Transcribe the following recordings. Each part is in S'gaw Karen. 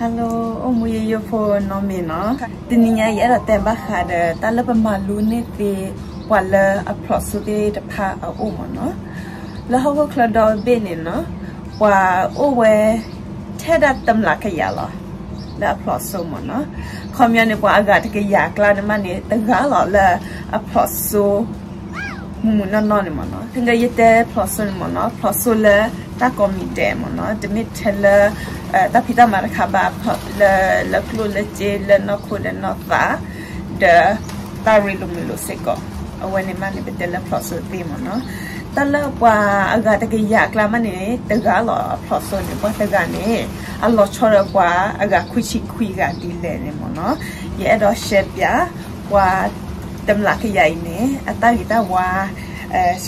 Hello, အိၣ်မူယိယိဖိနီတမံၤနီၤ. တနံၤညါယအဲၣ်ဒိးတဲဘၣ်ဃးဒီးတၢ်လၢပမၤလိန့ၢ်သ့ ပှၤလၢအဖျိးစိသ့ၣ်တဖၣ်အအိၣ်မ့ၢ်နီၤ. လၢဟီၣ်ခိၣ်ချၢဒီဘ့ၣ်န့ၣ်နီၤ, ပှၤအိၣ်ဝဲ ထဲဒၣ်တမျးကယၤလီၤ လၢအဖျိးစိမ့ၢ်နီၤ. ခီပညီန့ၣ် ပှၤအဂၤတကယၤအကျါန့ၣ်မးန့ၣ် တဂၤလီၤလၢအဖျိးစိ မုၢ်မုၢ်နီၢ်နီၢ်န့ၣ်မ့ၢ်နီၤ. တဂၤယတဲဖျိးစိန့ၣ်မ့ၢ်နီၤ, ဖျိးစိလၢတၢ်ကိးမံၤဒဲးမ့ၢ်နီၤ, တမ့ၢ်ထဲလၢ တၢ်ဖံးတၢ်မၤတခါဘၣ်, လၢကျိၣ်လၢစ့ လၢနီၢ်ခိဒီးနီၢ်သး ဒီးတၢ်ရ့လိာ်မုာ်လိာ်စ့ၢ်ကီး, အဝဲန့ၣ်မးန့ၣ် ပတဲလၢဖျိးစိသ့မ့ၢ်နီၤ. တၢ်လၢပှၤအဂၤတကယၤအကျါမးန့ၣ် တဂၤလီၤအဖျိးစိန့ၣ် ပှၤတဂၤန့ၣ် အလီၤဆီဒီးပှၤအဂၤခွံဆံခွံဂၤဒ်လဲၣ်န့ၣ်မ့ၢ်နီၤ. ယအဲၣ်ဒိးရှဲပၠး ပှၤတမျးကယၤအံၤန့ၣ် အတၢ်ဂ့ၤတၢ်ဝါ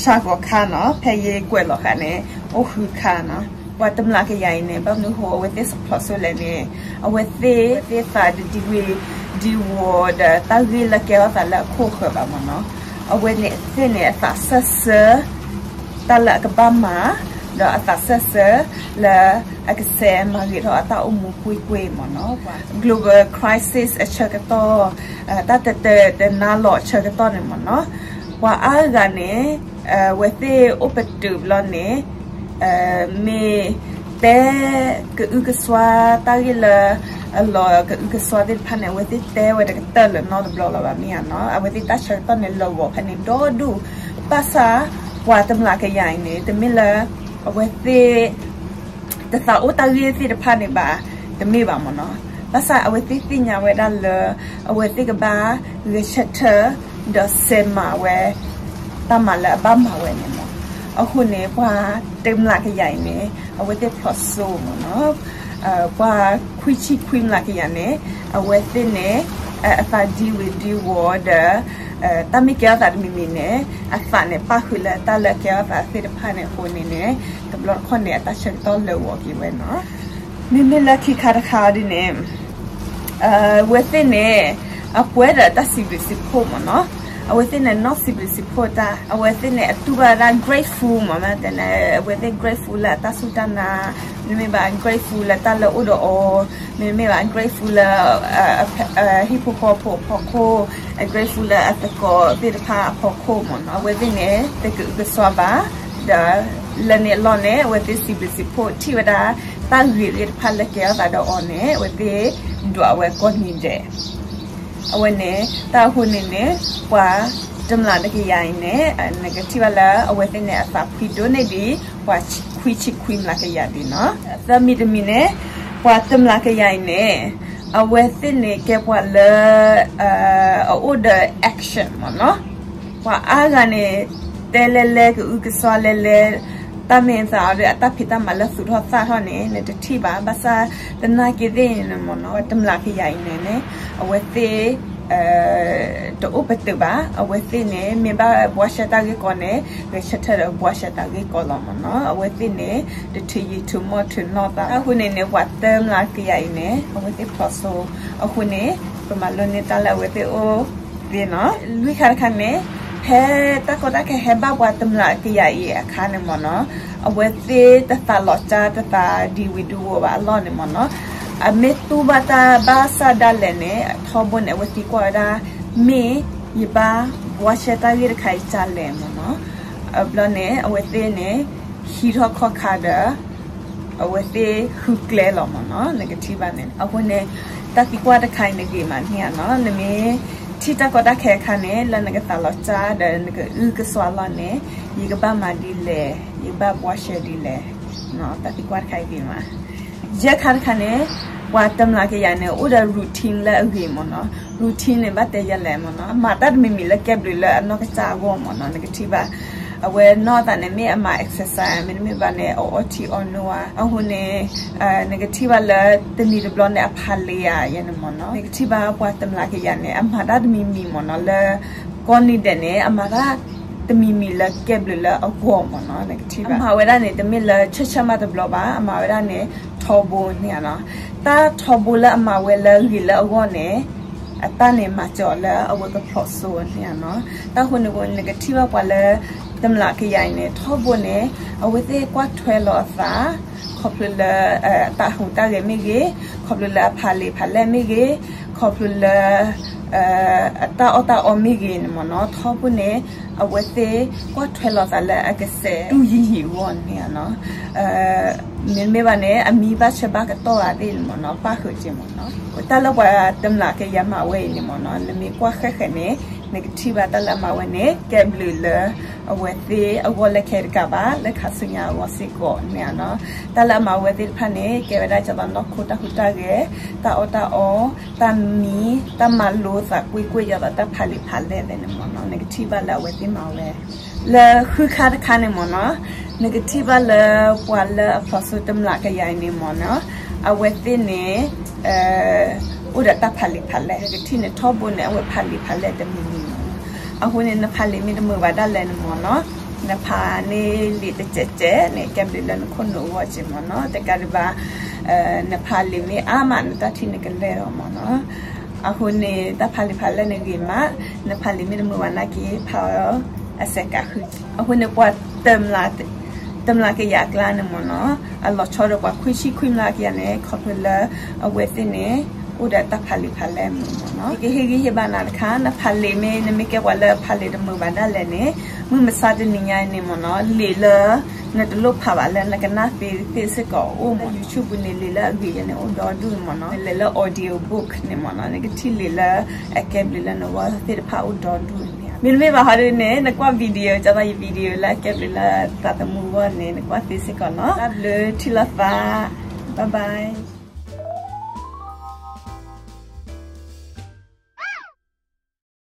စှၤဂီၤခါနီၤ, ဖဲယကွဲးလီၤဃာ်န့ၣ် အိၣ်ဃုခါနီၤ. ပှၤတမျးကယၤအံၤန့ၣ် ဘၣ်မနုၤဃိ အဝဲသ့ၣ်ဖျိးစိလဲၣ်န့ၣ်, အဝဲသ့ၣ် အဝဲသ့ၣ်သးတဒံဝ့ၤဒံဝီၤဒီးတၢ်ဂ့ၢ်လၢကဲထီၣ်သးလၢအခိၣ်ဃၢၤဘၣ်မ့ၢ်နီၤ. အဝဲသ့ၣ်န့ၣ် အသးစၢၢ်ဆၢ တၢ်လၢအကဘၣ်မၤ, ဒီးအသးစၢၢ်ဆၢလၢအကဆဲးမၤဂ့ၤထီၣ်အတၢ်အိၣ်မူကွ့ၢ်ကွ့ၢ်မ့ၢ်နီၤ. Global crisis အဆၢကတီၢ်, တၢ်တတၢတနါလီၤအဆၢကတီၢ်န့ၣ်မ့ၢ်နီၤ, ပှၤအါဂၤန့ၣ် အဝဲသ့ၣ်အိၣ်ပတုာ်ဘျီန့ၣ် မ့ၢ်တဲကအုကစွါတၢ်ဂ့ၢ်လၢ အလီၤကအုကစွါသ့ၣ်တဖၣ်န့ၣ် အဝဲသ့ၣ်တဲဝဲတကတၢၢ်လၢၤနီတဘျီလၢၤဘၣ်မ့ၢ်ဧါနီၤ. အဝဲသ့ၣ်တၢ်ဆၢကတီၢ်န့ၣ် လၢာ်ဂီၤဖဲန့ၣ်ဒီဒူၣ်, ဘၣ်ဆၣ် ပှၤတမျးကယၤအံၤန့ၣ် တမ့ၢ်လၢ အဝဲသ့ၣ် တသးအိၣ်တၢ်ဂ့ၢ်သ့ၣ်တဖၣ်န့ၣ်ဘၣ်, တမ့ၢ်ဘၣ်မ့ၢ်နီၤ. ဘၣ်ဆၣ်အဝဲသ့ၣ်သ့ၣ်ညါဝဲဒၣ်လၢ အဝဲသ့ၣ်ကဘၣ်ဂဲၤဆၢထၢၣ် ဒီးစဲးမၤဝဲ တၢ်မၤလၢအဘၣ်မၤဝဲန့ၣ်မ့ၢ်. အဃိန့ၣ် ပှၤတမျးကယၤအံၤန့ၣ် အဝဲသ့ၣ်ဖျိးစိမ့ၢ်နီၤ. ပှၤခွံဆံခွံမျးကယၤန့ၣ် အဝဲသ့ၣ်န့ၣ် အသးဒံဝ့ၤဒံဝီၤဒီး တၢ်မ့ၢ်ကဲထီၣ်သးတမံၤမံၤန့ၣ် အသးန့ၣ် ပၣ်ဃုာ်လၢတၢ်လၢကဲထီၣ်သးသ့ၣ်တဖၣ်န့ၣ်အဃိန့ၣ်န့ၣ် တဘျီတခီၣ်န့ၣ် အတၢ်ဆၢကတီၢ်လၢာ်ဂီၤက့ၤဝဲနီၤ. မ့မ့ၢ်လၢခံခါတခါဒ်န့ၣ် အဝဲသ့ၣ်န့ၣ် အပှဲၤဒီးတၢ်စံးဘျုးစံးဖှိၣ်မ့ၢ်နီၤ. အဝဲသ့ၣ်န့ၣ် နီၢ်စံးဘျုးစံးဖှိၣ်တၢ်, အဝဲသ့ၣ်န့ၣ် အတူၢ်ဘၣ်ဝဲဒၣ် grateful မ့ၢ်မ့ၢ်တဲန့ၣ် အဝဲသ့ၣ် grateful လၢအတၢ်စူၢ်တၢ်နာ်, မ့မ့ၢ်ဘၣ် grateful လၢတၢ်လၢအိၣ်ဒီးအီၤ, မ့မ့ၢ်ဘၣ် grateful လၢ ဟံၣ်ဖိဃီဖိအဖီခိၣ်, grateful လၢအသကိးသ့ၣ်တဖၣ်အဖီခိၣ်မ့ၢ်နီၤ. အဝဲသ့ၣ်န့ၣ် တကအုကစွါဘၣ်, ဒီးလၢန့ၣ်အလီၢ်န့ၣ် အဝဲသ့ၣ်စံးဘျုးစံးဖှိၣ်ထံၣ်ဝဲဒၣ် တၢ်ဂ့ၤသ့ၣ်တဖၣ်လၢကဲထီၣ်သးဒီးအီၤန့ၣ် အဝဲသ့ၣ်ဒွးဝဲကိးနံၤဒဲး အဝဲန့ၣ် တၢ်အဃိန့ၣ်န့ၣ် ပှၤတမျးတကယၤအံၤန့ၣ် နကထံၣ်ဘၣ်လၢအဝဲသ့ၣ်န့ၣ် အသးဖှံဒိၣ်န့ၢ်ဒံး ပှၤခွံဆံခွံမျးကယၤဒံးနီၤ. သၢမံၤတမံၤန့ၣ် ပှၤတမျးကယၤအံၤန့ၣ် အဝဲသ့ၣ်န့ၣ်ကဲပှၤလၢ အအိၣ်ဒီး action မ့ၢ်နီၤ. ပှၤအါဂၤန့ၣ် တဲလဲၣ်လဲၣ် ကအုကစွါလဲၣ်လဲၣ် တၢ်မ့ၢ်အသးအီၤဒီး အတၢ်ဖံးတၢ်မၤလၢသူၣ်ထီၣ်သၣ်ထီၣ်န့ၣ် နတထံၣ်ဘၣ်. ဘၣ်ဆၣ်သနာ်က့သ့ၣ်န့ၣ်မ့ၢ်နီၤ ပှၤတမျးကယၤအံၤန့ၣ်န့ၣ် အဝဲသ့ၣ် တအိၣ်ပတုာ်ဘၣ်. အဝဲသ့ၣ်န့ၣ် မ့ၢ်ဘၣ်ဘှါရှဲတၢ်ဂ့ၢ်ကီန့ၣ် ဂဲၤဆၢထၢၣ်ဒီးဘှါရှဲတၢ်ဂ့ၢ်ကီလီၤမ့ၢ်နီၤ. အဝဲသ့ၣ်န့ၣ် တထုးယံာ်ထုးမီၢ်ထုးနီၢ်သး. အဃိန့ၣ်န့ၣ် ပှၤတမျးကယၤအံၤန့ၣ် အဝဲသ့ၣ်ဖျိးစိ အဃိန့ၣ် ပမၤလိန့ၢ်တၢ်လၢအဝဲသ့ၣ်အိၣ်သ့နီၤ. လွံၢ်ခါတခါန့ၣ် ဖဲတၢ်ကီတၢ်ခဲဟဲဘၣ်ပှၤတမျးကယၤအံၤအခါန့ၣ်မ့ၢ်နီၤ အဝဲသ့ၣ်တသးလီၤကၢ်တသးဒံဝံၤဒံဝီၤဘၣ်အလီၢ်န့ၣ်မ့ၢ်နီၤ အမ့ၢ်တူၢ်ဘၣ်တၢ်ဘၣ်ဆၣ်ဒၣ်လဲာ်န့ၣ် ထီဘိန့ၣ် အဝဲသံကွၢ်ဝဲဒၣ် မ့ၢ်ယဘၣ်ဘှါရှဲတၢ်ဂ့ၢ်တခါအံၤဒ်လဲၣ်မ့ၢ်နီၤ. အဘျီန့ၣ် အဝဲသ့ၣ်န့ၣ် ဟံးထီၣ်ခီၣ်ခါဒီး အဝဲသ့ၣ်ဃုကျဲလီၤမ့ၢ်နီၤ နကထံၣ်ဘၣ်န့ၣ်. အဃိန့ၣ် တၢ်သံကွၢ်တခါအံၤန့ၣ်ဂ့ၤမးန့ၣ်ဧါနီၤ. နမ့ၢ်ထံၣ်တၢ်ကီတၢ်ခဲအခါန့ၣ် လၢနကသးလီၤကၢ်ဒီးနကအုကစွါလီၢ်န့ၣ် ယကဘၣ်မၤဒ်လဲၣ် ယကဘၣ်ဘှါရှဲဒ်လဲၣ် တၢ်သံကွၢ်တခါအံၤဂ့ၤမး. ယဲၢ်ခါတခါန့ၣ် ပှၤတမျးကယၤန့ၣ် အိၣ်ဒီး routine လၢအဂ့ၤမ့ၢ်နီၤ. routine န့ၣ် ဘၣ်တဲယဲလဲၣ်မ့ၢ်နီၤ အမၤတၢ်တမံၤမံၤလၢကဲဘျုးလၢအနီၢ်ကစၢ်အဂီၢ်မ့ၢ်နီၤ နကထံၣ်ဘၣ်. အဝဲနီၢ်သးန့ၣ် မ့ၢ်အမၤ exercise မ့တမ့ၢ်ဘၣ်န့ၣ် အအီထံအီနိဧါ. အဃိန့ၣ် နကထံၣ်ဘၣ်လၢ တနံၤတဘျီန့ၣ် အဖးလ့ဧါ ယဲန့ၣ်မ့ၢ်နီၤ. နကထံၣ်ဘၣ်ပှၤတမျးကယၤန့ၣ် အမၤတၢ်တမံၤမံၤမ့ၢ်နီၤ လၢကိးနံၤဒဲးန့ၣ် အမၤတၢ်တမံၤမံၤလၢကဲဘျုးလၢအဂီၢ်မ့ၢ်နီၤ နကထံၣ်ဘၣ်. အမၤဝဲဒၣ်န့ၣ် တမ့ၢ်လၢဆၢဆၢမးတဘျီဘၣ် အမၤဝဲဒၣ်န့ၣ် ထီဘိန့ၣ်နီၤ. တၢ်ထီဘိလၢအမၤဝဲလၢဂ့ၤလၢအဂီၢ်န့ၣ် အတၢ်န့ၣ်မၤစၢၤအီၤလၢအဝဲကဖျိးစိန့ၣ်နီၤ. တၢ်ဃိန့ၣ် နကထံၣ်ဘၣ်ပှၤလၢ တမျးကယၤအံၤန့ၣ် ထီဘိန့ၣ် အဝဲသ့ၣ်ကွၢ်ထွဲလီၤအသး ခီဖျိလၢ တၢ်ဟူးတၢ်ဂဲၤမ့ၢ်ဂ့ၤ, ခီဖျိလၢအဖးလံာ်ဖးလဲၢ်မ့ၢ်ဂ့ၤ, ခီဖျိလၢ အတၢ်အီၣ်တၢ်အီမ့ၢ်ဂ့ၤန့ၣ်မ့ၢ်နီၤ, ထီဘိန့ၣ် အဝဲသ့ၣ်ကွၢ်ထွဲလီၤသးလၢအကစဲးတူၢ်ယံာ်ယံာ်အဂီၢ်န့ၣ်နီၤ. မ့တမ့ၢ်ဘၣ်န့ၣ် အမံဘၣ်ဆၢဘၣ်ကတီၢ်ဂၤသ့ၣ်န့ၣ်မ့ၢ်နီၤ ပၣ်ဃုာ်က့ၤမ့ၢ်နီၤ. တၢ်လၢပှၤတမျးကယၤမၤဝဲအံၤန့ၣ်မ့ၢ်နီၤ နမ့ၢ်ကွၢ်ဃဲဃဲန့ၣ် နကထံၣ်ဘၣ်တၢ်လၢအမၤဝဲန့ၣ် ကဲဘျုးလၢ အဝဲသ့ၣ်အဂီၢ်လၢခဲတကးဘၣ် လၢခါဆူညါအဂီၢ်စ့ၢ်ကီးန့ၣ်နီၤ. တၢ်လၢအမၤဝဲသ့ၣ်တဖၣ်န့ၣ် ကဲဝဲဒၣ်ဒ်သိးနီၢ်ခိတၢ်ဟူးတၢ်ဂဲၤ, တၢ်အီၣ်တၢ်အီ, တၢ်မံ, တၢ်မၤလိသးကွ့ၢ်ကွ့ၢ် ဒ်သိးတၢ်ဖးလံာ်ဖးလဲၢ်သ့ၣ်န့ၣ်မ့ၢ်နီၤ နကထံၣ်ဘၣ်လၢအဝဲသ့ၣ်မၤဝဲ လၢဃုခါတခါန့ၣ်မ့ၢ်နီၤ, နကထံၣ်ဘၣ်လၢပှၤလၢအဖျိးစိတမျးကယၤအံၤန့ၣ်မ့ၢ်နီၤ, အဝဲသ့ၣ်န့ၣ် အိၣ်ဒီးတၢ်ဖးလံာ်ဖးလဲၢ် နကထံၣ်န့ၣ်ထီဘိန့ၣ် အဝဲဖးလံာ်ဖးလဲၢ်တမံၤမံၤမ့ၢ်နီၤ. အဃိန့ၣ် နဖးလံာ်မ့ၢ်တမုာ်ဘၣ်ဒၣ်လဲာ်န့ၣ်မ့ၢ်နီၤ, နဖးန့ၢ်လံာ်တစဲးစဲးန့ၣ် ကဲဘျုးလၢနခိၣ်နူာ်အဂီၢ်က့ၤမ့ၢ်နီၤ, တကးဒံးဘၣ် နဖးလံာ်မ့ၢ်အါမး နတၢ်ထံၣ်န့ၣ်ကလဲၢ်လီၤမ့ၢ်နီၤ. အဃိန့ၣ် တၢ်ဖးလံာ်ဖးလဲၢ်န့ၣ်ဂ့ၤမး, နဖးလံာ်မ့ၢ်တမုာ်ဘၣ်နာ်က့ ဖးအီၤအစဲးကးဃုာ်. အဃိန့ၣ် ပှၤတမျးကယၤအကျါန့ၣ်မ့ၢ်နီၤ, အလီၤဆီဒီးပှၤခွံဆံခွံမျးကယၤန့ၣ် ခီဖျိလၢအဝဲသ့ၣ်န့ၣ် အိၣ်ဒီးတၢ်ဖးလံာ်ဖးလဲၢ်မ့ၢ်နီၤ. ယကဟ့ၣ်ဂံၢ်ဟ့ၣ်ဘါနၤတခါ, နဖးလံာ်မ့ၢ် နမ့ၢ်ကဲပှၤလၢဖးလံာ်တမုာ်ဘၣ်ဒၣ်လဲာ်န့ၣ်, မုၢ်မဆါတနံၤညါအံၤန့ၣ်မ့ၢ်နီၤ, လံာ်လၢ နတလိၣ်ဖးဘၣ်လၢနကနၣ်သ့သ့ၣ်စ့ၢ်ကီးအိၣ်မ့ၢ်နီၤ. YouTube ပူၤန့ၣ် လံာ်လၢအဂ့ၤယဲန့ၣ်အိၣ်ဒီဒူၣ်န့ၣ်မ့ၢ်နီၤ, လံာ်လၢ audio book န့ၣ်မ့ၢ်နီၤ, နကထံၣ်လံာ်လၢအကဲဘျုးလၢနဂီၢ်သ့ၣ်တဖၣ်အိၣ်ဒီဒူၣ်န့ၣ်. မ့တမ့ၢ်ဘၣ်ဟီဒ်န့ၣ် နကွၢ် video ကၢ်သီယ video လၢအကဲဘျုးလၢသးသမူအဂီၢ်န့ၣ် နကွၢ်သ့စ့ၢ်ကီးနီၤ. တၢ်ဘျုးထံၣ်လိာ်သး, bye bye.